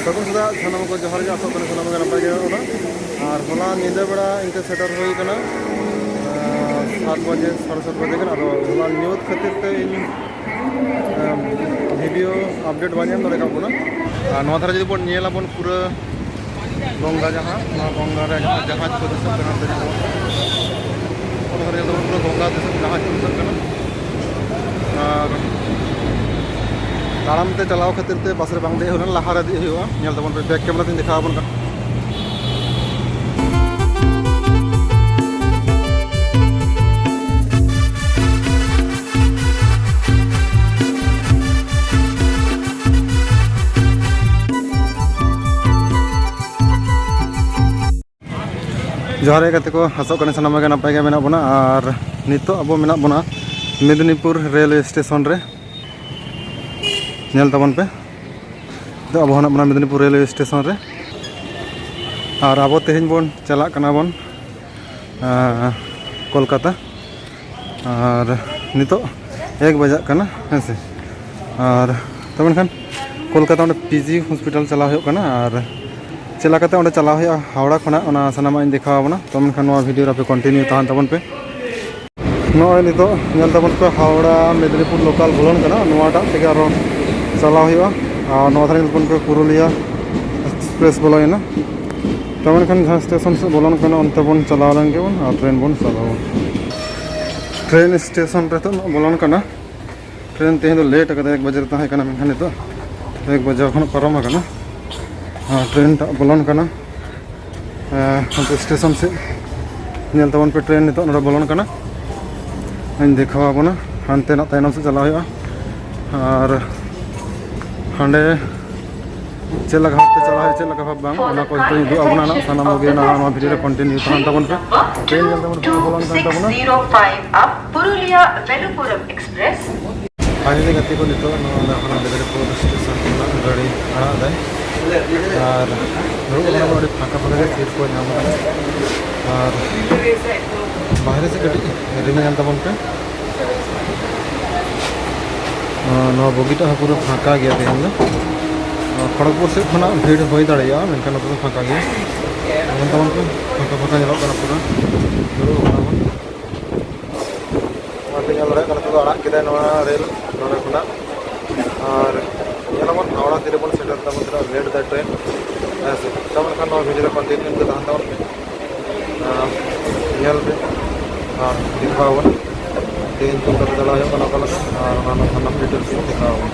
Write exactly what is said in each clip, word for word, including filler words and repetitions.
ᱥᱟᱹᱜᱩᱱ ᱥᱮᱛᱟᱜ ᱥᱟᱱᱟᱢ ᱠᱚ, ᱡᱚᱦᱟᱨ ᱜᱮ᱾ ᱟᱥᱚᱜ ᱠᱟᱱᱟ ᱥᱟᱱᱟᱢ ᱜᱮ ᱱᱟᱯᱟᱭ ᱜᱮ ᱢᱮᱱᱟᱜ ᱵᱚᱱᱟ᱾ ᱟᱨ ᱦᱚᱞᱟ ᱧᱤᱫᱟᱹ ᱵᱮᱲᱟ ᱤᱱᱠᱟᱹ ᱥᱮᱴᱮᱨ ᱦᱩᱭ ᱠᱟᱱᱟ, ᱟᱨ, ᱥᱟᱛ ᱵᱟᱡᱮ, ᱥᱟᱲᱮ ᱥᱟᱛ ᱵᱟᱡᱮ ᱜᱟᱱ᱾ ᱟᱫᱚ ᱦᱚᱞᱟ ᱧᱩᱛ ᱠᱷᱟᱹᱛᱤᱨ ᱛᱮ ᱤᱧ, ᱟᱢ, ᱵᱷᱤᱰᱤᱭᱳ ᱟᱯᱰᱮᱴ ᱵᱟᱹᱧ ᱮᱢ ᱫᱟᱲᱮ ᱠᱟᱜ ᱵᱚᱱᱟ᱾ ᱟᱨ ᱱᱚᱣᱟ ᱫᱷᱟᱨᱮ ᱡᱩᱫᱤ ᱵᱚᱱ ᱧᱮᱞ ᱟᱵᱚᱱ, ᱯᱩᱨᱟᱹ ᱜᱚᱝᱜᱟ ᱡᱟᱦᱟᱸ, ᱱᱚᱣᱟ ᱜᱚᱝᱜᱟ ᱨᱮ ᱡᱟᱦᱟᱸ ᱡᱟᱦᱟᱡᱽ ᱠᱚ ᱫᱤᱥᱟᱹᱜ ᱠᱟᱱᱟ, ᱚᱱᱟ ᱫᱷᱟᱨᱮ ᱡᱚᱛᱚ ᱯᱩᱨᱟᱹ ᱜᱚᱝᱜᱟ ᱫᱤᱥᱟᱹᱜ, ᱡᱟᱦᱟᱡᱽ ᱠᱚ ᱫᱤᱥᱟᱹᱜ ᱠᱟᱱᱟ᱾ ᱟᱨ ᱛᱟᱲᱟᱢ ᱛᱮ ᱪᱟᱞᱟᱣ ᱠᱷᱟᱹᱛᱤᱨ ᱛᱮ ᱵᱟᱥ ᱨᱮ ᱵᱟᱝ ᱫᱮᱡ ᱦᱩᱭ ᱞᱮᱱᱟ, ᱞᱟᱦᱟ ᱨᱮ ᱫᱮᱡ ᱦᱩᱭᱩᱜᱼᱟ᱾ ᱧᱮᱞ ᱛᱟᱵᱚᱱ ᱯᱮ, ᱵᱮᱠ ᱠᱮᱢᱮᱨᱟ ᱛᱤᱧ ᱫᱮᱠᱷᱟᱣ ᱟᱵᱚᱱ ᱠᱟᱱᱟ᱾ ᱡᱚᱦᱟᱨ ᱜᱮ ᱜᱟᱛᱮ ᱠᱚ, ᱟᱥᱚᱜ ᱠᱟᱹᱱᱟᱹᱧ ᱥᱟᱱᱟᱢ ᱜᱮ ᱱᱟᱯᱟᱭ ᱜᱮ ᱢᱮᱱᱟᱜ ᱵᱚᱱᱟ᱾ ᱟᱨ ᱱᱤᱛᱚᱜ ᱟᱵᱚ ᱢᱮᱱᱟᱜ ᱵᱚᱱᱟ ᱢᱮᱫᱽᱱᱤᱯᱩᱨ ᱨᱮᱞᱣᱮ ᱥᱴᱮᱥᱚᱱ ᱨᱮ᱾ ᱧᱮᱞ ᱛᱟᱵᱚᱱ ᱯᱮ, ᱱᱤᱛᱚᱜ ᱟᱵᱚ ᱦᱮᱱᱟᱜ ᱵᱚᱱᱟ ᱢᱮᱫᱽᱱᱤᱯᱩᱨ ᱨᱮᱞᱣᱮ ᱥᱴᱮᱥᱚᱱ ᱨᱮ᱾ ᱟᱨ ᱟᱵᱚ ᱛᱮᱦᱮᱧ ᱵᱚᱱ ᱪᱟᱞᱟᱜ ᱠᱟᱱᱟ ᱵᱚᱱ, ᱟᱸ, ᱠᱳᱞᱠᱟᱛᱟ᱾ ᱟᱨ ᱱᱤᱛᱚᱜ ᱮᱠ ᱵᱟᱡᱟᱜ ᱠᱟᱱᱟ, ᱦᱮᱸ ᱥᱮ᱾ ᱟᱨ ᱛᱚ ᱢᱮᱱᱠᱷᱟᱱ ᱠᱳᱞᱠᱟᱛᱟ ᱚᱸᱰᱮ ᱯᱤᱡᱤ ᱦᱚᱥᱯᱤᱴᱟᱞ ᱪᱟᱞᱟᱣ ᱦᱩᱭᱩᱜ ᱠᱟᱱᱟ, ᱟᱨ ᱪᱮᱫ ᱞᱮᱠᱟᱛᱮ ᱚᱸᱰᱮ ᱪᱟᱞᱟᱣ ᱦᱩᱭᱩᱜᱼᱟ ᱦᱟᱣᱲᱟ ᱠᱷᱚᱱᱟᱜ, ᱚᱱᱟ ᱥᱟᱱᱟᱢᱟᱜ ᱤᱧ ᱫᱮᱠᱷᱟᱣ ᱟᱵᱚᱱᱟ᱾ ᱛᱚ ᱢᱮᱱᱠᱷᱟᱱ ᱱᱚᱣᱟ ᱵᱷᱤᱰᱤᱭᱳ ᱨᱮ ᱟᱯᱮ ᱠᱚᱱᱴᱤᱱᱤᱭᱩ ᱛᱟᱦᱮᱱ ᱛᱟᱵᱚᱱ ᱯᱮ᱾ ᱱᱚᱜᱼᱚᱭ ᱱᱤᱛᱚᱜ ᱧᱮᱞ ᱛᱟᱵᱚᱱ ᱯᱮ ᱦᱟᱣᱲᱟ ᱢᱮᱫᱽᱱᱤᱯᱩᱨ ᱞᱳᱠᱟᱞ ᱵᱚᱞᱚᱱ ᱠᱟᱱᱟ, ᱱᱚᱣᱟᱴᱟᱜ ᱛᱮᱜᱮ ᱟᱨᱚ ᱪᱟᱞᱟᱣ ᱦᱩᱭᱩᱜᱼᱟ᱾ ᱟᱨ ᱱᱚᱣᱟ ᱫᱷᱟᱨᱮ ᱧᱮᱞ ᱛᱟᱵᱚᱱ ᱯᱮ ᱯᱩᱨᱩᱞᱤᱭᱟ ᱮᱠᱥᱯᱨᱮᱥ ᱵᱚᱞᱚᱭᱮᱱᱟ᱾ ᱛᱚ ᱢᱮᱱᱠᱷᱟᱱ ᱡᱟᱦᱟᱸ ᱥᱴᱮᱥᱚᱱ ᱥᱮᱫ ᱵᱚᱞᱚᱱ ᱠᱟᱱᱟ, ᱚᱱᱛᱮ ᱵᱚᱱ ᱪᱟᱞᱟᱣ ᱞᱮᱱ ᱜᱮᱵᱚᱱ ᱟᱨ ᱴᱨᱮᱱ ᱵᱚᱱ ᱥᱟᱵᱟ᱾ ᱴᱨᱮᱱ ᱥᱴᱮᱥᱚᱱ ᱨᱮ ᱱᱤᱛᱚᱜ ᱵᱚᱞᱚᱱ ᱠᱟᱱᱟ᱾ ᱴᱨᱮᱱ ᱛᱮᱦᱮᱧ ᱫᱚ ᱞᱮᱴ ᱟᱠᱟᱫᱟ, ᱮᱠ ᱵᱟᱡᱮ ᱨᱮ ᱛᱟᱦᱮᱸ ᱠᱟᱱᱟ, ᱢᱮᱱᱠᱷᱟᱱ ᱱᱤᱛᱚᱜ ᱮᱠ ᱵᱟᱡᱮ ᱠᱷᱚᱱ ᱯᱟᱨᱚᱢ ᱟᱠᱟᱱᱟ᱾ ᱟᱨ ᱴᱨᱮᱱ ᱴᱟᱜ ᱵᱚᱞᱚᱱ ᱠᱟᱱᱟ᱾ ᱮᱸ, ᱦᱟᱱᱛᱮ ᱥᱴᱮᱥᱚᱱ ᱥᱮᱫ ᱧᱮᱞ ᱛᱟᱵᱚᱱ ᱯᱮ, ᱴᱨᱮᱱ ᱱᱤᱛᱚᱜ ᱱᱚᱰᱮ ᱵᱚᱞᱚᱱ ᱠᱟᱱᱟ᱾ ᱤᱧ ᱫᱮᱠᱷᱟᱣ ᱟᱵᱚᱱᱟ, ᱦᱟᱱᱛᱮ ᱱᱟᱜ ᱛᱟᱭᱱᱚᱢ ᱥᱮᱫ ᱪᱟᱞᱟᱣ ᱦᱩᱭᱩᱜᱼᱟ᱾ ᱟᱨ ᱦᱟᱸᱰᱮ ᱪᱮᱫ ᱞᱮᱠᱟ ᱵᱷᱟᱵᱽᱛᱮ ᱪᱟᱞᱟᱣ ᱦᱩᱭᱩᱜᱼᱟ, ᱪᱮᱫ ᱞᱮᱠᱟ ᱵᱷᱟᱵᱽ ᱵᱟᱝ, ᱚᱱᱟ ᱠᱚ ᱡᱚᱛᱚᱧ ᱩᱫᱩᱜ ᱟᱵᱚᱱᱟ ᱱᱟᱜ ᱥᱟᱱᱟᱢ ᱠᱚᱜᱮ ᱱᱟᱜ ᱱᱚᱣᱟ ᱵᱷᱤᱰᱤᱭᱳ ᱨᱮ ᱠᱚᱱᱴᱤᱱᱤᱭᱩ ᱛᱟᱦᱮᱱ ᱛᱟᱵᱚᱱ ᱯᱮ᱾ ᱴᱨᱮᱱ ᱧᱮᱞ ᱛᱟᱵᱚᱱ ᱯᱮ, ᱵᱚᱞᱚᱱ ᱠᱟᱱ ᱛᱟᱵᱚᱱᱟ᱾ Two six zero five up Purulia Beluppuram Express. Finally ᱜᱟᱛᱮ ᱠᱚ, ᱱᱤᱛᱚᱜ ᱱᱚᱣᱟ ᱫᱚ ᱦᱟᱱᱟ ᱢᱮᱫᱽᱱᱤᱯᱩᱨ ᱥᱴᱮᱥᱚᱱ ᱠᱷᱚᱱᱟᱜ ᱜᱟᱹᱰᱤ ᱟᱲᱟᱜ ᱫᱟᱭ᱾ ᱟᱨ ᱫᱩᱲᱩᱵ ᱟᱠᱟᱱᱟ ᱵᱚᱱ, ᱟᱹᱰᱤ ᱯᱷᱟᱸᱠᱟ ᱯᱷᱟᱸᱠᱟ ᱜᱮ ᱥᱤᱴ ᱠᱚ ᱧᱟᱢ ᱟᱠᱟᱱᱟ᱾ ᱟᱨ ᱵᱟᱦᱨᱮ ᱥᱮᱫ ᱠᱟᱹᱴᱤᱡ ᱨᱤᱢᱤᱞ ᱧᱮᱞ ᱛᱟᱵᱚᱱ ᱯᱮ᱾ ᱟᱨ ᱱᱚᱣᱟ ᱵᱚᱜᱤᱴᱟᱜ ᱦᱚᱸ ᱯᱩᱨᱟᱹ ᱯᱷᱟᱸᱠᱟ ᱜᱮᱭᱟ ᱛᱮᱦᱮᱧ ᱫᱚ᱾ ᱟᱨ ᱠᱷᱚᱲᱚᱜᱽᱯᱩᱨ ᱥᱮᱫ ᱠᱷᱚᱱᱟᱜ ᱵᱷᱤᱲ ᱦᱩᱭ ᱫᱟᱲᱮᱭᱟᱜᱼᱟ, ᱢᱮᱱᱠᱷᱟᱱ ᱱᱚᱛᱮ ᱫᱚ ᱯᱷᱟᱸᱠᱟ ᱜᱮᱭᱟ᱾ ᱧᱮᱞ ᱛᱟᱵᱚᱱ ᱯᱮ, ᱯᱷᱟᱸᱠᱟ ᱯᱷᱟᱸᱠᱟ ᱧᱮᱞᱚᱜ ᱠᱟᱱᱟ ᱯᱩᱨᱟᱹ᱾ ᱫᱩᱲᱩᱵ ᱟᱠᱟᱱᱟ ᱵᱚᱱ᱾ ᱱᱚᱜᱼᱚᱭ ᱯᱮ ᱧᱮᱞ ᱫᱟᱲᱮᱭᱟᱜ ᱠᱟᱱᱟ, ᱱᱤᱛᱚᱜ ᱫᱚ ᱟᱲᱟᱜ ᱠᱮᱫᱟᱭ ᱱᱚᱣᱟ ᱨᱮᱞ ᱱᱚᱰᱮ ᱠᱷᱚᱱᱟᱜ᱾ ᱟᱨ ᱧᱮᱞᱟᱵᱚᱱ ᱦᱟᱣᱲᱟ ᱛᱤᱨᱮᱵᱚᱱ ᱥᱮᱴᱮᱨ ᱛᱟᱵᱚᱱ ᱠᱟᱱᱟ, ᱞᱮᱴ ᱫᱟᱭ ᱴᱨᱮᱱ᱾ ᱦᱮᱸ ᱥᱮ, ᱛᱟᱵᱚᱱ ᱠᱷᱟᱱ ᱱᱚᱣᱟ ᱵᱷᱤᱰᱤᱭᱳ ᱨᱮ ᱠᱚᱱᱴᱤᱱᱤᱭᱩ ᱛᱮ ᱛᱟᱦᱮᱱ ᱛᱟᱵᱚᱱ ᱯᱮ᱾ ᱟᱨ ᱧᱮᱞ ᱯᱮ ᱟᱨ ᱫᱮᱠᱷᱟᱣ ᱟᱵᱚᱱ ᱛᱮᱦᱮᱧ ᱠᱳᱞᱠᱟᱛᱟ ᱪᱟᱞᱟᱣ ᱦᱩᱭᱩᱜ ᱠᱟᱱᱟ ᱚᱠᱟ ᱞᱮᱠᱟ, ᱟᱨ ᱚᱱᱟ ᱨᱮᱱᱟᱜ ᱥᱟᱱᱟᱢ ᱰᱤᱴᱮᱞᱥ ᱵᱚᱱ ᱫᱮᱠᱷᱟᱣ ᱟᱵᱚᱱ᱾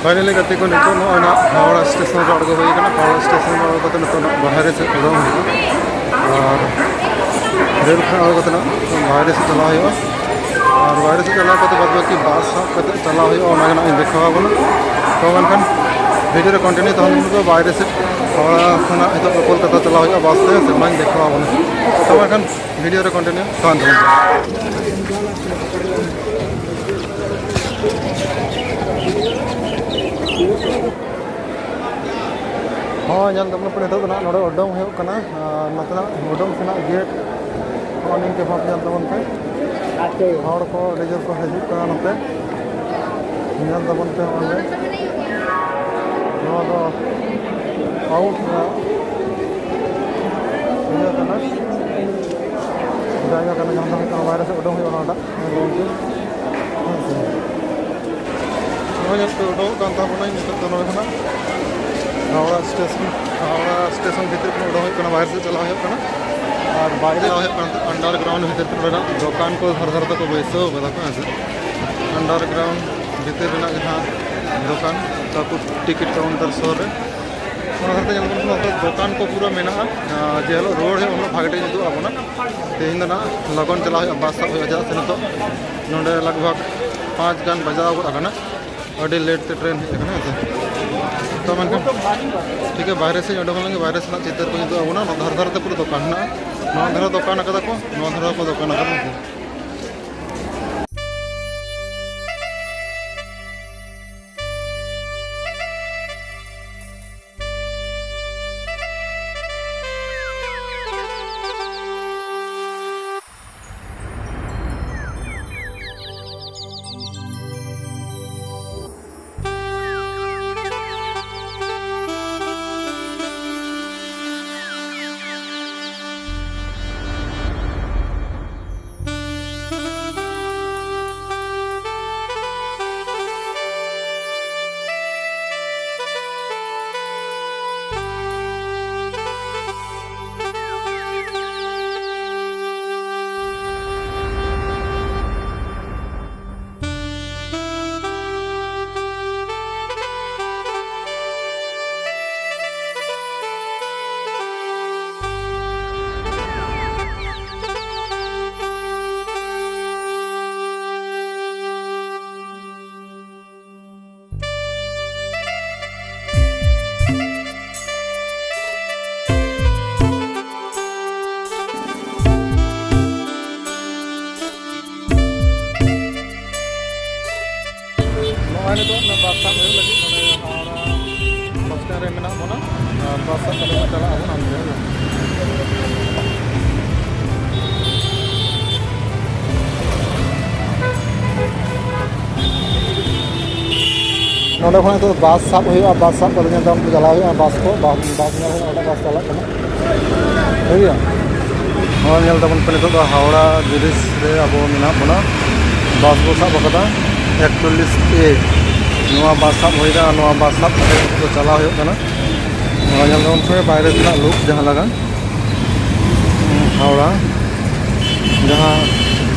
ᱯᱷᱟᱭᱱᱟᱞᱤ ᱜᱟᱛᱮ ᱠᱚ, ᱱᱤᱛᱚᱜ ᱱᱚᱜᱼᱚᱭ ᱱᱟᱜ ᱦᱟᱣᱲᱟ ᱥᱴᱮᱥᱚᱱ ᱨᱮ ᱟᱬᱜᱚ ᱦᱩᱭ ᱠᱟᱱᱟ᱾ ᱦᱟᱣᱲᱟ ᱥᱴᱮᱥᱚᱱ ᱨᱮ ᱟᱬᱜᱚ ᱠᱟᱛᱮ ᱱᱤᱛᱚᱜ ᱱᱟᱜ ᱵᱟᱦᱨᱮ ᱥᱮᱫ ᱩᱰᱩᱝ ᱦᱩᱭᱩᱜᱼᱟ, ᱟᱨ ᱨᱮᱞ ᱠᱷᱚᱱ ᱟᱬᱜᱚ ᱠᱟᱛᱮ ᱱᱟᱜ ᱵᱟᱦᱨᱮ ᱥᱮᱫ ᱪᱟᱞᱟᱣ ᱦᱩᱭᱩᱜᱼᱟ᱾ ᱟᱨ ᱵᱟᱦᱨᱮ ᱥᱮᱫ ᱪᱟᱞᱟᱣ ᱠᱟᱛᱮ ᱵᱟᱫ ᱵᱟᱹᱠᱤ ᱵᱟᱥ ᱥᱟᱵ ᱠᱟᱛᱮ ᱪᱟᱞᱟᱣ ᱦᱩᱭᱩᱜᱼᱟ, ᱚᱱᱟ ᱜᱮ ᱱᱟᱜ ᱤᱧ ᱫᱮᱠᱷᱟᱣ ᱟᱵᱚᱱᱟ᱾ ᱛᱚ ᱢᱮᱱᱠᱷᱟᱱ ᱵᱷᱤᱰᱤᱭᱳ ᱨᱮ ᱠᱚᱱᱴᱤᱱᱤᱭᱩ ᱛᱟᱦᱮᱱ ᱵᱚᱱ, ᱵᱟᱦᱨᱮ ᱥᱮᱫ ᱦᱟᱣᱲᱟ ᱠᱷᱚᱱᱟᱜ ᱱᱤᱛᱚᱜ ᱫᱚ ᱠᱳᱞᱠᱟᱛᱟ ᱪᱟᱞᱟᱣ ᱦᱩᱭᱩᱜᱼᱟ ᱵᱟᱥ ᱛᱮ, ᱥᱮ ᱚᱱᱟᱧ ᱫᱮᱠᱷᱟᱣ ᱟᱵᱚᱱᱟ᱾ ᱛᱚ ᱢᱮᱱᱠᱷᱟᱱ ᱵᱷᱤᱰᱤᱭᱳ ᱨᱮ ᱠᱚᱱᱴᱤᱱᱤᱭᱩ ᱛᱟᱦᱮᱱ ᱛᱟᱵᱚᱱ ᱯᱮ᱾ ᱦᱚᱸ, ᱧᱮᱞ ᱛᱟᱵᱚᱱ ᱯᱮ, ᱱᱤᱛᱚᱜ ᱫᱚ ᱱᱟᱜ ᱱᱚᱰᱮ ᱩᱰᱩᱝ ᱦᱩᱭᱩᱜ ᱠᱟᱱᱟ᱾ ᱟᱨ ᱱᱚᱛᱮᱱᱟᱜ ᱩᱰᱩᱝ ᱥᱮᱱᱟᱜ ᱜᱮᱴ ᱦᱚᱸ ᱱᱤᱝᱠᱟᱹ ᱵᱷᱟᱵᱽ ᱧᱮᱞ ᱛᱟᱵᱚᱱ ᱯᱮ᱾ ᱦᱚᱲ ᱠᱚ ᱟᱹᱰᱤ ᱡᱳᱨ ᱠᱚ ᱦᱤᱡᱩᱜ ᱠᱟᱱᱟ ᱱᱚᱛᱮ᱾ ᱧᱮᱞ ᱛᱟᱵᱚᱱ ᱯᱮ ᱱᱚᱜᱼᱚᱭ ᱱᱚᱣᱟ ᱫᱚ ᱥᱟᱣᱩᱛᱷ ᱨᱮᱱᱟᱜ ᱤᱭᱟᱹ ᱠᱟᱱᱟ, ᱡᱟᱭᱜᱟ ᱠᱟᱱᱟ, ᱡᱟᱦᱟᱸ ᱫᱚ ᱦᱩᱭᱩᱜ ᱠᱟᱱᱟ ᱵᱟᱭᱨᱮ ᱥᱮᱫ ᱩᱰᱩᱝ ᱦᱩᱭᱩᱜᱼᱟ ᱱᱚᱣᱟᱴᱟᱜ᱾ ᱦᱮᱸ ᱥᱮ᱾ ᱱᱚᱜᱼᱚᱭ ᱧᱮᱞ ᱯᱮ ᱩᱰᱩᱝᱚᱜ ᱠᱟᱱ ᱛᱟᱵᱚᱱᱟᱧ ᱱᱤᱛᱚᱜ ᱫᱚ ᱱᱚᱰᱮ ᱠᱷᱚᱱᱟᱜ ᱦᱟᱣᱲᱟ ᱥᱴᱮᱥᱚᱱ, ᱦᱟᱣᱲᱟ ᱥᱴᱮᱥᱚᱱ ᱵᱷᱤᱛᱤᱨ ᱠᱷᱚᱱ ᱩᱰᱩᱝ ᱦᱩᱭᱩᱜ ᱠᱟᱱᱟ, ᱵᱟᱭᱨᱮ ᱥᱮᱫ ᱪᱟᱞᱟᱣ ᱦᱩᱭᱩᱜ ᱠᱟᱱᱟ᱾ ᱟᱨ ᱵᱟᱭᱨᱮ ᱪᱟᱞᱟᱣ ᱦᱩᱭᱩᱜ ᱠᱟᱱᱟ ᱟᱱᱰᱟᱨᱜᱨᱟᱣᱩᱱᱰ ᱵᱷᱤᱛᱤᱨ ᱠᱷᱚᱱ ᱱᱚᱰᱮᱱᱟᱜ ᱫᱚᱠᱟᱱ ᱠᱚ ᱫᱷᱟᱨᱮ ᱫᱷᱟᱨᱮ ᱛᱮᱠᱚ ᱵᱟᱹᱭᱥᱟᱹᱣ ᱠᱟᱫᱟ ᱠᱚ, ᱦᱮᱸ ᱥᱮ᱾ ᱟᱱᱰᱟᱨᱜᱨᱟᱣᱩᱱᱰ ᱵᱷᱤᱛᱤᱨ ᱨᱮᱱᱟᱜ ᱡᱟᱦᱟᱸ ᱫᱚᱠᱟᱱ, ᱛᱟᱨᱯᱚᱨ ᱴᱤᱠᱤᱴ ᱠᱟᱣᱩᱱᱴᱟᱨ ᱥᱩᱨ ᱨᱮ, ᱚᱱᱟ ᱫᱷᱟᱨᱮ ᱛᱮ ᱧᱮᱞ ᱵᱚᱱ, ᱱᱚᱛᱮ ᱫᱚᱠᱟᱱ ᱠᱚ ᱯᱩᱨᱟᱹ ᱢᱮᱱᱟᱜᱼᱟ᱾ ᱟᱨ ᱡᱮ ᱦᱤᱞᱳᱜ ᱨᱩᱣᱟᱹᱲ ᱦᱩᱭᱩᱜᱼᱟ, ᱩᱱ ᱦᱤᱞᱳᱜ ᱵᱷᱟᱜᱮ ᱴᱷᱤᱠ ᱩᱫᱩᱜ ᱟᱵᱚᱱᱟ᱾ ᱛᱮᱦᱮᱧ ᱫᱚ ᱱᱟᱜ ᱞᱚᱜᱚᱱ ᱪᱟᱞᱟᱣ ᱦᱩᱭᱩᱜᱼᱟ, ᱵᱟᱥ ᱥᱟᱵ ᱦᱩᱭᱩᱜᱼᱟ, ᱪᱮᱫᱟᱜ ᱥᱮ ᱱᱤᱛᱚᱜ ᱱᱚᱰᱮ ᱞᱟᱜᱽ ᱵᱷᱟᱜᱽ ᱯᱟᱸᱪ ᱜᱟᱱ ᱵᱟᱡᱟᱣ ᱜᱚᱫ ᱟᱠᱟᱱᱟ᱾ ᱟᱹᱰᱤ ᱞᱮᱴ ᱛᱮ ᱴᱨᱮᱱ ᱦᱮᱡ ᱟᱠᱟᱱᱟ, ᱦᱮᱸ ᱥᱮ᱾ ᱛᱚ ᱢᱮᱱᱠᱷᱟᱱ ᱴᱷᱤᱠ ᱜᱮᱭᱟ, ᱵᱟᱦᱨᱮ ᱥᱮᱫ ᱚᱰᱚᱝ ᱞᱮᱱ ᱜᱮ, ᱵᱟᱦᱨᱮ ᱥᱮᱱᱟᱜ ᱪᱤᱛᱟᱹᱨ ᱠᱚ ᱩᱫᱩᱜ ᱟᱵᱚᱱᱟ᱾ ᱱᱚᱣᱟ ᱫᱷᱟᱨᱮ ᱫᱷᱟᱨᱮ ᱛᱮ ᱯᱩᱨᱟᱹ ᱫᱚᱠᱟᱱ ᱦᱮᱱᱟᱜᱼᱟ, ᱱᱚᱣᱟ ᱫᱷᱟᱨᱮ ᱫᱚᱠᱟᱱ ᱟᱠᱟᱫᱟ ᱠᱚ, ᱱᱚᱣᱟ ᱫᱷᱟᱨᱮ ᱦᱚᱸᱠᱚ ᱫᱚᱠᱟᱱ ᱟᱠᱟᱫᱟ, ᱦᱮᱸ ᱥᱮ᱾ ᱱᱚᱜᱼᱚᱭ ᱱᱤᱛᱚᱜ ᱚᱱᱟ ᱵᱟᱥ ᱥᱟᱵ ᱦᱩᱭᱩᱜ ᱞᱟᱹᱜᱤᱫ ᱱᱚᱰᱮ ᱦᱟᱣᱲᱟ ᱵᱟᱥ ᱥᱴᱮᱱᱰ ᱨᱮ ᱢᱮᱱᱟᱜ ᱵᱚᱱᱟ, ᱟᱨ ᱵᱟᱥ ᱥᱟᱵ ᱠᱟᱛᱮ ᱵᱚᱱ ᱪᱟᱞᱟᱜ ᱟᱵᱚᱱ ᱦᱟᱱᱛᱮ᱾ ᱱᱚᱸᱰᱮ ᱠᱷᱚᱱᱟᱜ ᱱᱤᱛᱚᱜ ᱵᱟᱥ ᱥᱟᱵ ᱦᱩᱭᱩᱜᱼᱟ, ᱵᱟᱥ ᱥᱟᱵ ᱠᱟᱛᱮ ᱧᱮᱞ ᱛᱟᱵᱚᱱ ᱯᱮ, ᱪᱟᱞᱟᱣ ᱦᱩᱭᱩᱜᱼᱟ ᱵᱟᱥ ᱠᱚ, ᱵᱟᱥ, ᱵᱟᱥ ᱧᱮᱞ ᱦᱩᱭᱩᱜᱼᱟ, ᱚᱠᱟᱴᱟᱜ ᱵᱟᱥ ᱪᱟᱞᱟᱜ ᱠᱟᱱᱟ᱾ ᱴᱷᱤᱠ ᱜᱮᱭᱟ, ᱱᱚᱣᱟ ᱧᱮᱞ ᱛᱟᱵᱚᱱ ᱯᱮ, ᱱᱤᱛᱚᱜ ᱫᱚ ᱦᱟᱣᱲᱟ ᱵᱨᱤᱡᱽ ᱨᱮ ᱟᱵᱚ ᱢᱮᱱᱟᱜ ᱵᱚᱱᱟ᱾ ᱵᱟᱥ ᱵᱚ ᱥᱟᱵ ᱟᱠᱟᱫᱟ ᱮᱠᱪᱚᱞᱞᱤᱥ ᱮ, ᱱᱚᱣᱟ ᱵᱟᱥ ᱥᱟᱵ ᱦᱩᱭᱱᱟ᱾ ᱱᱚᱣᱟ ᱵᱟᱥ ᱥᱟᱵ ᱠᱟᱛᱮ ᱱᱤᱛᱚᱜ ᱫᱚ ᱪᱟᱞᱟᱣ ᱦᱩᱭᱩᱜ ᱠᱟᱱᱟ᱾ ᱱᱚᱣᱟ ᱧᱮᱞ ᱛᱟᱵᱚᱱ ᱯᱮ, ᱵᱟᱭᱨᱮ ᱥᱮᱱᱟᱜ ᱞᱩᱠ ᱡᱟᱦᱟᱸ ᱞᱮᱠᱟ ᱦᱟᱣᱲᱟ ᱡᱟᱦᱟᱸ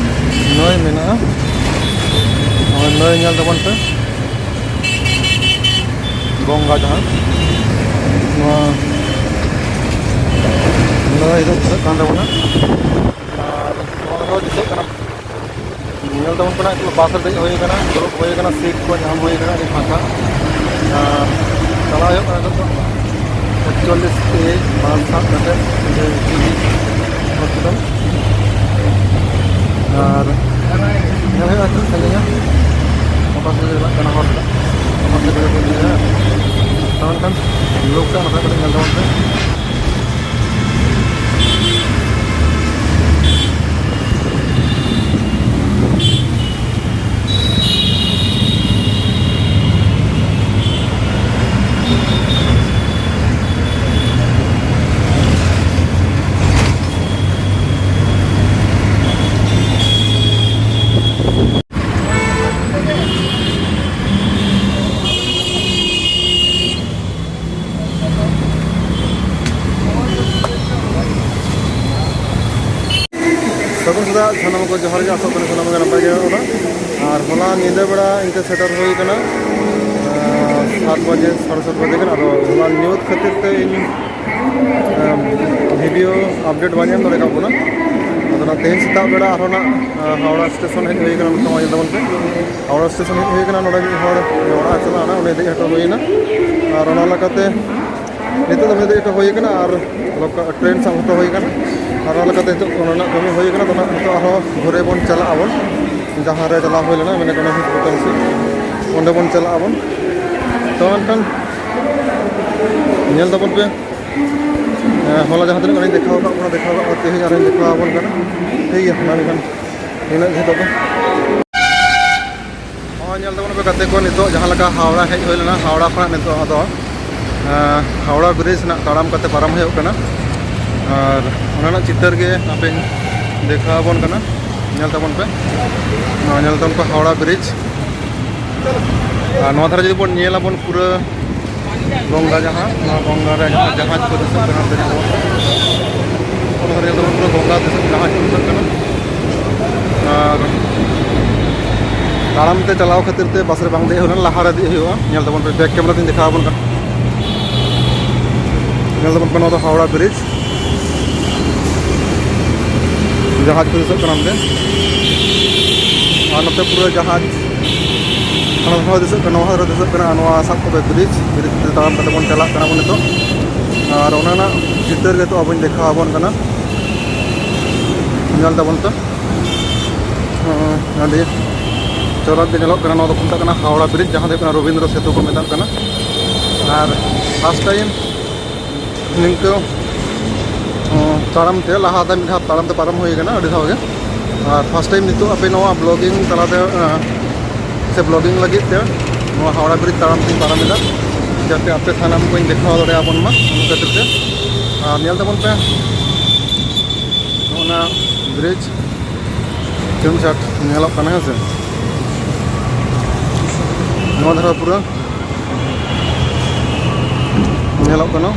ᱱᱟᱹᱭ ᱢᱮᱱᱟᱜᱼᱟ, ᱱᱚᱜᱼᱚᱭ ᱱᱟᱹᱭ ᱧᱮᱞ ᱛᱟᱵᱚᱱ ᱯᱮ, ᱜᱚᱝᱜᱟ ᱡᱟᱦᱟᱸ ᱱᱚᱣᱟ ᱱᱟᱹᱭ ᱫᱚ ᱫᱤᱥᱟᱹᱜ ᱠᱟᱱ ᱛᱟᱵᱚᱱᱟ᱾ ᱟᱨ ᱱᱚᱣᱟ ᱫᱚ ᱫᱤᱥᱟᱹᱜ ᱠᱟᱱᱟ, ᱧᱮᱞ ᱛᱟᱵᱚᱱ ᱯᱮ ᱱᱟᱜ, ᱵᱟᱥ ᱨᱮ ᱫᱮᱡ ᱦᱩᱭ ᱟᱠᱟᱱᱟ, ᱫᱩᱲᱩᱵ ᱦᱩᱭ ᱟᱠᱟᱱᱟ, ᱥᱤᱴ ᱠᱚ ᱧᱟᱢ ᱦᱩᱭ ᱟᱠᱟᱱᱟ ᱟᱹᱰᱤ ᱯᱷᱟᱸᱠᱟ᱾ ᱟᱨ ᱪᱟᱞᱟᱣ ᱦᱩᱭᱩᱜ ᱠᱟᱱᱟ ᱱᱤᱛᱚᱜ ᱫᱚ ᱮᱠᱪᱚᱞᱞᱤᱥ ᱮ ᱵᱟᱥ ᱥᱟᱵ ᱠᱟᱛᱮ ᱡᱮ ᱦᱚᱥᱯᱤᱴᱟᱞ᱾ ᱟᱨ ᱧᱮᱞ ᱦᱩᱭᱩᱜᱼᱟ ᱛᱤᱱᱟᱹᱜ ᱥᱟᱺᱜᱤᱧᱟ, ᱚᱠᱟ ᱥᱮᱫ ᱪᱟᱞᱟᱜ ᱠᱟᱱᱟ ᱦᱚᱨ ᱫᱚ, ᱚᱠᱟ ᱥᱮᱫ ᱠᱚ ᱤᱫᱤᱭᱟ᱾ ᱛᱚ ᱢᱮᱱᱠᱷᱟᱱ ᱞᱳᱠ ᱥᱮᱫ ᱱᱟᱯᱟᱭ ᱠᱟᱛᱮ ᱧᱮᱞ ᱛᱟᱵᱚᱱ ᱯᱮ᱾ ᱥᱟᱹᱜᱩᱱ ᱥᱮᱛᱟᱜ ᱥᱟᱱᱟᱢ ᱠᱚ, ᱡᱚᱦᱟᱨ ᱜᱮ᱾ ᱟᱥᱚᱜ ᱠᱟᱱᱟ ᱥᱟᱱᱟᱢ ᱜᱮ ᱱᱟᱯᱟᱭ ᱜᱮ ᱢᱮᱱᱟᱜ ᱵᱚᱱᱟ᱾ ᱟᱨ ᱦᱚᱞᱟ ᱧᱤᱫᱟᱹ ᱵᱮᱲᱟ ᱤᱱᱠᱟᱹ ᱥᱮᱴᱮᱨ ᱦᱩᱭ ᱠᱟᱱᱟ, ᱟᱨ, ᱥᱟᱛ ᱵᱟᱡᱮ, ᱥᱟᱲᱮ ᱥᱟᱛ ᱵᱟᱡᱮ ᱜᱟᱱ᱾ ᱟᱫᱚ ᱦᱚᱞᱟ ᱧᱩᱛ ᱠᱷᱟᱹᱛᱤᱨ ᱛᱮ ᱤᱧ, ᱟᱨ, ᱵᱷᱤᱰᱤᱭᱳ ᱟᱯᱰᱮᱴ ᱵᱟᱹᱧ ᱮᱢ ᱫᱟᱲᱮ ᱠᱟᱜ ᱵᱚᱱᱟ᱾ ᱟᱫᱚ ᱚᱱᱟ ᱛᱮᱦᱮᱧ ᱥᱮᱛᱟᱜ ᱵᱮᱲᱟ ᱟᱨᱦᱚᱸ ᱱᱟᱜ, ᱟᱨ, ᱦᱟᱣᱲᱟ ᱥᱴᱮᱥᱚᱱ ᱦᱮᱡ ᱦᱩᱭ ᱠᱟᱱᱟ, ᱱᱚᱜᱼᱚᱭ ᱧᱮᱞ ᱛᱟᱵᱚᱱ ᱯᱮ᱾ ᱦᱟᱣᱲᱟ ᱥᱴᱮᱥᱚᱱ ᱦᱮᱡ ᱦᱩᱭ ᱠᱟᱱᱟ, ᱱᱚᱰᱮ ᱢᱤᱫ ᱦᱚᱲ ᱚᱲᱟᱜ ᱮ ᱪᱟᱞᱟᱣ ᱮᱱᱟ, ᱩᱱᱤ ᱫᱮᱡ ᱦᱚᱴᱚ ᱦᱩᱭ ᱮᱱᱟ᱾ ᱟᱨ ᱚᱱᱟ ᱞᱮᱠᱟᱛᱮ ᱱᱤᱛᱚᱜ ᱫᱚ ᱩᱱᱤ ᱫᱮᱡ ᱦᱚᱴᱚ ᱦᱩᱭ ᱠᱟᱱᱟ ᱟᱨ ᱞᱳᱠᱟ-, ᱴᱨᱮᱱ ᱥᱟᱵ ᱦᱚᱴᱚ ᱦᱩᱭ ᱠᱟᱱᱟ᱾ ᱟᱨ ᱚᱱᱟ ᱞᱮᱠᱟᱛᱮ ᱱᱤᱛᱚᱜ ᱚᱱᱟ ᱨᱮᱱᱟᱜ ᱠᱟᱹᱢᱤ ᱦᱩᱭ ᱠᱟᱱᱟ᱾ ᱟᱫᱚ ᱱᱟᱜ ᱱᱤᱛᱚᱜ ᱟᱨᱦᱚᱸ ᱜᱷᱩᱨᱮ ᱵᱚᱱ ᱪᱟᱞᱟᱜ ᱟᱵᱚᱱ, ᱡᱟᱦᱟᱸ ᱨᱮ ᱪᱟᱞᱟᱣ ᱦᱩᱭ ᱞᱮᱱᱟ, ᱢᱮᱱᱮ ᱠᱟᱱᱟ ᱦᱚᱥᱯᱤᱴᱟᱞ ᱥᱮᱫ, ᱚᱸᱰᱮ ᱵᱚᱱ ᱪᱟᱞᱟᱜ ᱟᱵᱚᱱ᱾ ᱛᱚ ᱢᱮᱱᱠᱷᱟᱱ ᱧᱮᱞ ᱛᱟᱵᱚᱱ ᱯᱮ, ᱦᱮᱸ, ᱦᱚᱞᱟ ᱡᱟᱦᱟᱸ ᱛᱤᱱᱟᱹᱜ ᱜᱟᱱᱤᱧ ᱫᱮᱠᱷᱟᱣ ᱟᱠᱟᱫ ᱵᱚᱱᱟ, ᱫᱮᱠᱷᱟᱣ ᱟᱠᱟᱫ ᱵᱚᱱᱟ, ᱛᱮᱦᱮᱧ ᱟᱨᱦᱚᱸᱧ ᱫᱮᱠᱷᱟᱣ ᱟᱵᱚᱱ ᱠᱟᱱᱟ᱾ ᱴᱷᱤᱠ ᱜᱮᱭᱟ, ᱢᱟ ᱮᱱᱠᱷᱟᱱ ᱤᱱᱟᱹᱜ ᱜᱮ ᱛᱚᱵᱮ᱾ ᱱᱚᱜᱼᱚᱭ ᱛᱟᱵᱚᱱ ᱯᱮ ᱜᱟᱛᱮ ᱠᱚ, ᱱᱤᱛᱚᱜ ᱡᱟᱦᱟᱸ ᱞᱮᱠᱟ ᱦᱟᱣᱲᱟ ᱦᱮᱡ ᱦᱩᱭ ᱞᱮᱱᱟ, ᱦᱟᱣᱲᱟ ᱠᱷᱚᱱᱟᱜ ᱱᱤᱛᱚᱜ ᱟᱫᱚ, ᱮᱸ, ᱦᱟᱣᱲᱟ ᱵᱨᱤᱡᱽ ᱨᱮᱱᱟᱜ ᱛᱟᱲᱟᱢ ᱠᱟᱛᱮ ᱯᱟᱨᱚᱢ ᱦᱩᱭᱩᱜ ᱠᱟᱱᱟ᱾ ᱟᱨ ᱚᱱᱟ ᱨᱮᱱᱟᱜ ᱪᱤᱛᱟᱹᱨ ᱜᱮ ᱟᱯᱮᱧ ᱫᱮᱠᱷᱟᱣ ᱟᱵᱚᱱ ᱠᱟᱱᱟ, ᱧᱮᱞ ᱛᱟᱵᱚᱱ ᱯᱮ᱾ ᱱᱚᱣᱟ ᱧᱮᱞ ᱛᱟᱵᱚᱱ ᱯᱮ ᱦᱟᱣᱲᱟ ᱵᱨᱤᱡᱽ᱾ ᱟᱨ ᱱᱚᱣᱟ ᱫᱷᱟᱨᱮ ᱡᱩᱫᱤ ᱵᱚᱱ ᱧᱮᱞ ᱟᱵᱚᱱ, ᱯᱩᱨᱟᱹ ᱜᱚᱝᱜᱟ ᱡᱟᱦᱟᱸ, ᱱᱚᱣᱟ ᱜᱚᱝᱜᱟ ᱨᱮ ᱡᱟᱦᱟᱸ ᱡᱟᱦᱟᱡᱽ ᱠᱚ ᱫᱤᱥᱟᱹᱜ ᱠᱟᱱᱟ, ᱚᱱᱟ ᱫᱷᱟᱨᱮ ᱧᱮᱞ ᱛᱟᱵᱚᱱ ᱯᱩᱨᱟᱹ ᱜᱚᱝᱜᱟ ᱫᱤᱥᱟᱹᱜ, ᱡᱟᱦᱟᱡᱽ ᱠᱚ ᱫᱤᱥᱟᱹᱜ ᱠᱟᱱᱟ᱾ ᱟᱨ ᱛᱟᱲᱟᱢ ᱛᱮ ᱪᱟᱞᱟᱣ ᱠᱷᱟᱹᱛᱤᱨ ᱛᱮ ᱵᱟᱥ ᱨᱮ ᱵᱟᱝ ᱫᱮᱡ ᱦᱩᱭ ᱞᱮᱱᱟ, ᱞᱟᱦᱟ ᱨᱮ ᱫᱮᱡ ᱦᱩᱭᱩᱜᱼᱟ᱾ ᱧᱮᱞ ᱛᱟᱵᱚᱱ ᱯᱮ, ᱵᱮᱠ ᱠᱮᱢᱮᱨᱟ ᱛᱤᱧ ᱫᱮᱠᱷᱟᱣ ᱟᱵᱚᱱ ᱠᱟᱱᱟ᱾ ᱧᱮᱞ ᱛᱟᱵᱚᱱ ᱯᱮ, ᱱᱚᱣᱟ ᱫᱚ ᱦᱟᱣᱲᱟ ᱵᱨᱤᱡᱽ, ᱡᱟᱦᱟᱡᱽ ᱠᱚ ᱫᱤᱥᱟᱹᱜ ᱠᱟᱱᱟ ᱚᱱᱛᱮ, ᱟᱨ ᱱᱚᱛᱮ ᱯᱩᱨᱟᱹ ᱡᱟᱦᱟᱡᱽ, ᱦᱟᱱᱟ ᱫᱷᱟᱨᱮ ᱫᱤᱥᱟᱹᱜ ᱠᱟᱱᱟ, ᱱᱚᱣᱟ ᱫᱷᱟᱨᱮ ᱫᱤᱥᱟᱹᱜ ᱠᱟᱱᱟ, ᱟᱨ ᱱᱚᱣᱟ ᱥᱟᱵ ᱠᱚᱯᱮ ᱵᱨᱤᱡᱽ, ᱵᱨᱤᱡᱽ ᱛᱮ ᱛᱟᱲᱟᱢ ᱠᱟᱛᱮ ᱵᱚᱱ ᱪᱟᱞᱟᱜ ᱠᱟᱱᱟ ᱵᱚᱱ ᱱᱤᱛᱚᱜ᱾ ᱟᱨ ᱚᱱᱟ ᱨᱮᱱᱟᱜ ᱪᱤᱛᱟᱹᱨ ᱜᱮ ᱱᱤᱛᱚᱜ ᱟᱵᱚᱧ ᱫᱮᱠᱷᱟᱣ ᱟᱵᱚᱱ ᱠᱟᱱᱟ, ᱧᱮᱞ ᱛᱟᱵᱚᱱ ᱯᱮ᱾ ᱦᱚᱸ, ᱟᱹᱰᱤ ᱪᱚᱨᱚᱠ ᱜᱮ ᱧᱮᱞᱚᱜ ᱠᱟᱱᱟ᱾ ᱱᱚᱣᱟ ᱫᱚᱠᱚ ᱢᱮᱛᱟᱜ ᱠᱟᱱᱟ ᱦᱟᱣᱲᱟ ᱵᱨᱤᱡᱽ, ᱡᱟᱦᱟᱸ ᱫᱚ ᱦᱩᱭᱩᱜ ᱠᱟᱱᱟ ᱨᱚᱵᱤᱱᱫᱨᱚ ᱥᱮᱛᱩ ᱠᱚ ᱢᱮᱛᱟᱜ ᱠᱟᱱᱟ᱾ ᱟᱨ ᱯᱷᱟᱥᱴ ᱴᱟᱭᱤᱢ ᱱᱤᱝᱠᱟᱹ, ᱚ, ᱛᱟᱲᱟᱢ ᱛᱮ, ᱞᱟᱦᱟ ᱫᱚ ᱢᱤᱫ ᱫᱷᱟᱣ ᱛᱟᱲᱟᱢ ᱛᱮ ᱯᱟᱨᱚᱢ ᱦᱩᱭ ᱠᱟᱱᱟ ᱟᱹᱰᱤ ᱫᱷᱟᱣ ᱜᱮ᱾ ᱟᱨ ᱯᱷᱟᱥᱴ ᱴᱟᱭᱤᱢ ᱱᱤᱛᱚᱜ ᱟᱯᱮ ᱱᱚᱣᱟ ᱵᱞᱚᱜᱤᱝ ᱛᱟᱞᱟᱛᱮ, ᱮ, ᱥᱮ ᱵᱞᱚᱜᱤᱝ ᱞᱟᱹᱜᱤᱫ ᱛᱮ ᱱᱚᱣᱟ ᱦᱟᱣᱲᱟ ᱵᱨᱤᱡᱽ ᱛᱟᱲᱟᱢ ᱛᱮᱧ ᱯᱟᱨᱚᱢ ᱮᱫᱟ, ᱡᱟᱛᱮ ᱟᱯᱮ ᱥᱟᱱᱟᱢ ᱠᱚᱧ ᱫᱮᱠᱷᱟᱣ ᱫᱟᱲᱮᱭᱟᱵᱚᱱ ᱢᱟ, ᱚᱱᱟ ᱠᱷᱟᱹᱛᱤᱨ ᱛᱮ᱾ ᱟᱨ ᱧᱮᱞ ᱛᱟᱵᱚᱱ ᱯᱮ, ᱱᱚᱜᱼᱚ ᱱᱟ ᱵᱨᱤᱡᱽ ᱛᱤᱱ ᱪᱟᱨ ᱧᱮᱞᱚᱜ ᱠᱟᱱᱟ, ᱦᱮᱸ ᱥᱮ? ᱱᱚᱣᱟ ᱫᱷᱟᱨᱮ ᱯᱩᱨᱟᱹ ᱧᱮᱞᱚᱜ ᱠᱟᱱᱟ,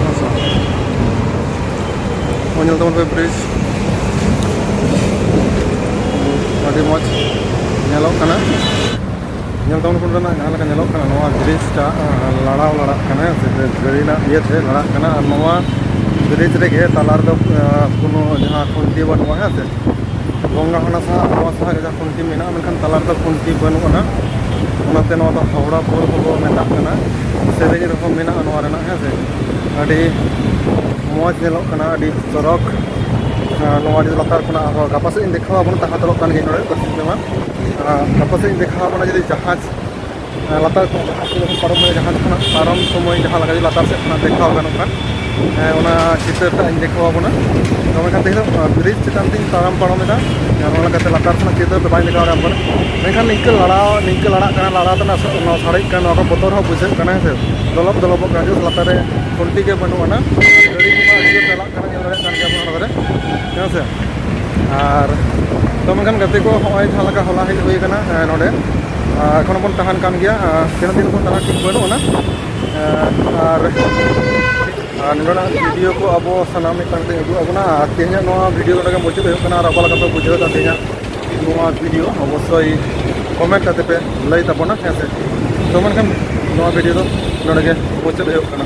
ᱦᱮᱸ ᱥᱮ? ᱱᱚᱜᱼᱚᱭ ᱧᱮᱞ ᱛᱟᱵᱚᱱ ᱯᱮ ᱵᱨᱤᱡᱽ, ᱟᱹᱰᱤ ᱢᱚᱡᱽ ᱧᱮᱞᱚᱜ ᱠᱟᱱᱟ᱾ ᱧᱮᱞ ᱛᱟᱵᱚᱱ ᱯᱮ ᱱᱚᱸᱰᱮᱱᱟᱜ ᱡᱟᱦᱟᱸ ᱞᱮᱠᱟ ᱧᱮᱞᱚᱜ ᱠᱟᱱᱟ, ᱱᱚᱣᱟ ᱵᱨᱤᱡᱽ ᱴᱟᱜ, ᱟᱸ, ᱞᱟᱲᱟᱣ ᱞᱟᱲᱟᱜ ᱠᱟᱱᱟ, ᱦᱮᱸ ᱥᱮ, ᱜᱟᱹᱲᱤ ᱨᱮᱱᱟᱜ ᱤᱭᱟᱹᱛᱮ ᱞᱟᱲᱟᱜ ᱠᱟᱱᱟ᱾ ᱟᱨ ᱱᱚᱣᱟ ᱵᱨᱤᱡᱽ ᱨᱮᱜᱮ ᱛᱟᱞᱟ ᱨᱮᱫᱚ, ᱟᱸ, ᱠᱳᱱᱳ ᱡᱟᱦᱟᱸ ᱠᱷᱩᱱᱴᱤ ᱵᱟᱹᱱᱩᱜᱼᱟ, ᱦᱮᱸ ᱥᱮ᱾ ᱜᱚᱝᱜᱟ ᱦᱟᱱᱟ ᱥᱟᱦᱟ, ᱱᱚᱣᱟ ᱥᱟᱦᱟ ᱨᱮ ᱡᱟᱦᱟᱸ ᱠᱷᱩᱱᱴᱤ ᱢᱮᱱᱟᱜᱼᱟ, ᱢᱮᱱᱠᱷᱟᱱ ᱛᱟᱞᱟ ᱨᱮᱫᱚ ᱠᱷᱩᱱᱴᱤ ᱵᱟᱹᱱᱩᱜ ᱟᱱᱟ᱾ ᱚᱱᱟᱛᱮ ᱱᱚᱣᱟ ᱫᱚ ᱦᱟᱣᱲᱟ ᱯᱳᱞ ᱦᱚᱸᱵᱚ ᱢᱮᱛᱟᱜ ᱠᱟᱱᱟ, ᱥᱮᱨᱮᱧ ᱨᱮᱦᱚᱸ ᱢᱮᱱᱟᱜᱼᱟ ᱱᱚᱣᱟ ᱨᱮᱱᱟᱜ, ᱦᱮᱸ ᱥᱮ᱾ ᱟᱹᱰᱤ ᱢᱚᱡᱽ ᱧᱮᱞᱚᱜ ᱠᱟᱱᱟ, ᱟᱹᱰᱤ ᱪᱚᱨᱚᱠ᱾ ᱟᱨ ᱱᱚᱣᱟ ᱡᱩᱫᱤ ᱞᱟᱛᱟᱨ ᱠᱷᱚᱱᱟᱜ ᱟᱨᱦᱚᱸ ᱜᱟᱯᱟ ᱥᱮᱫ ᱤᱧ ᱫᱮᱠᱷᱟᱣᱟ ᱵᱚᱱ, ᱛᱟᱦᱮᱸ ᱦᱟᱛᱟᱲᱚᱜ ᱠᱟᱱ ᱜᱮᱭᱟ ᱱᱚᱰᱮ ᱯᱚᱥᱪᱤᱢ ᱥᱮᱫ ᱢᱟ᱾ ᱟᱨ ᱜᱟᱯᱟ ᱥᱮᱫ ᱤᱧ ᱫᱮᱠᱷᱟᱣᱟ ᱵᱚᱱᱟ ᱡᱩᱫᱤ ᱡᱟᱦᱟᱡᱽ, ᱟᱨ ᱞᱟᱛᱟᱨ ᱠᱷᱚᱱ ᱡᱟᱦᱟᱡᱽ ᱠᱚ ᱡᱚᱠᱷᱚᱱ ᱯᱟᱨᱚᱢ ᱦᱩᱭᱩᱜᱼᱟ, ᱡᱟᱦᱟᱡᱽ ᱠᱷᱚᱱᱟᱜ ᱯᱟᱨᱚᱢ ᱥᱚᱢᱚᱭ ᱡᱟᱦᱟᱸ ᱞᱮᱠᱟ ᱡᱩᱫᱤ ᱞᱟᱛᱟᱨ ᱥᱮᱫ ᱠᱷᱚᱱᱟᱜ ᱫᱮᱠᱷᱟᱣ ᱜᱟᱱᱚᱜ ᱠᱷᱟᱱ, ᱦᱮᱸ, ᱚᱱᱟ ᱪᱤᱛᱟᱹᱨ ᱴᱟᱜ ᱤᱧ ᱫᱮᱠᱷᱟᱣ ᱟᱵᱚᱱᱟ᱾ ᱛᱚ ᱢᱮᱱᱠᱷᱟᱱ ᱛᱮᱦᱮᱧ ᱫᱚ ᱵᱨᱤᱡᱽ ᱪᱮᱛᱟᱱ ᱛᱤᱧ ᱛᱟᱲᱟᱢ ᱯᱟᱨᱚᱢᱮᱫᱟ᱾ ᱟᱨ ᱚᱱᱟ ᱞᱮᱠᱟᱛᱮ ᱞᱟᱛᱟᱨ ᱥᱮᱱᱟᱜ ᱪᱤᱛᱟᱹᱨ ᱫᱚ ᱵᱟᱹᱧ ᱫᱮᱠᱷᱟᱣ ᱫᱟᱲᱮᱭᱟᱢ ᱠᱟᱱᱟ᱾ ᱢᱮᱱᱠᱷᱟᱱ ᱱᱤᱝᱠᱟᱹ ᱞᱟᱲᱟᱣ, ᱱᱤᱝᱠᱟᱹ ᱞᱟᱲᱟᱜ ᱠᱟᱱᱟ, ᱞᱟᱲᱟ ᱛᱮᱱᱟᱜ ᱥᱟ-, ᱱᱚᱣᱟ ᱥᱟᱰᱮᱜ ᱠᱟᱱᱟ, ᱱᱚᱣᱟ ᱠᱚ ᱵᱚᱛᱚᱨ ᱦᱚᱸ ᱵᱩᱡᱷᱟᱹᱜ ᱠᱟᱱᱟ, ᱦᱮᱸ ᱥᱮ᱾ ᱫᱚᱞᱚᱵ ᱫᱚᱞᱚᱵᱚᱜ ᱠᱟᱱᱟ, just ᱞᱟᱛᱟᱨ ᱨᱮ ᱠᱷᱩᱱᱴᱤ ᱜᱮ ᱵᱟᱹᱱᱩᱜ ᱟᱱᱟ᱾ ᱜᱟᱹᱰᱤ ᱠᱚᱢᱟ ᱟᱹᱰᱤ ᱡᱳᱨ ᱪᱟᱞᱟᱜ ᱠᱟᱱᱟ, ᱧᱮᱞ ᱫᱟᱲᱮᱭᱟᱜ ᱠᱟᱱ ᱜᱮᱭᱟ ᱵᱚᱱ ᱚᱱᱟ ᱠᱚᱨᱮ, ᱦᱮᱸ ᱥᱮ᱾ ᱟᱨ ᱛᱚ ᱢᱮᱱᱠᱷᱟᱱ ᱜᱟᱛᱮ ᱠᱚ, ᱦᱚᱸᱜᱼᱚᱭ ᱡᱟᱦᱟᱸ ᱞᱮᱠᱟ ᱦᱚᱞᱟ ᱦᱮᱡ ᱦᱩᱭ ᱠᱟᱱᱟ, ᱮᱸ, ᱱᱚᱰᱮ, ᱟᱨ ᱮᱠᱷᱚᱱ ᱦᱚᱸᱵᱚᱱ ᱛᱟᱦᱮᱱ ᱠᱟᱱ ᱜᱮᱭᱟ᱾ ᱟᱨ ᱛᱤᱱᱟᱹᱜ ᱫᱤᱱ ᱵᱚᱱ ᱛᱟᱦᱮᱱᱟ ᱴᱷᱤᱠ ᱵᱟᱹᱱᱩᱜ ᱟᱱᱟ᱾ ᱮᱸ, ᱟᱨ, ᱟᱨ ᱱᱚᱰᱮᱱᱟᱜ ᱵᱷᱤᱰᱤᱭᱳ ᱠᱚ ᱟᱵᱚ ᱥᱟᱱᱟᱢ ᱢᱤᱫᱴᱟᱝ ᱛᱮ ᱩᱫᱩᱜ ᱟᱵᱚᱱᱟ᱾ ᱟᱨ ᱛᱮᱦᱮᱧᱟᱜ ᱱᱚᱣᱟ ᱵᱷᱤᱰᱤᱭᱳ ᱱᱚᱰᱮ ᱜᱮ ᱢᱩᱪᱟᱹᱫ ᱦᱩᱭᱩᱜ ᱠᱟᱱᱟ᱾ ᱟᱨ ᱚᱠᱟ ᱞᱮᱠᱟ ᱯᱮ ᱵᱩᱡᱷᱟᱹᱣ ᱮᱫᱟ ᱛᱮᱦᱮᱧᱟᱜ ᱱᱚᱣᱟ ᱵᱷᱤᱰᱤᱭᱳ, ᱚᱵᱚᱥᱥᱳᱭ ᱠᱚᱢᱮᱱᱴ ᱠᱟᱛᱮ ᱯᱮ ᱞᱟᱹᱭ ᱛᱟᱵᱚᱱᱟ, ᱦᱮᱸ ᱥᱮ᱾ ᱛᱚ ᱢᱮᱱᱠᱷᱟᱱ ᱱᱚᱣᱟ ᱵᱷᱤᱰᱤᱭᱳ ᱫᱚ ᱱᱚᱰᱮ ᱜᱮ ᱢᱩᱪᱟᱹᱫ ᱦᱩᱭᱩᱜ ᱠᱟᱱᱟ᱾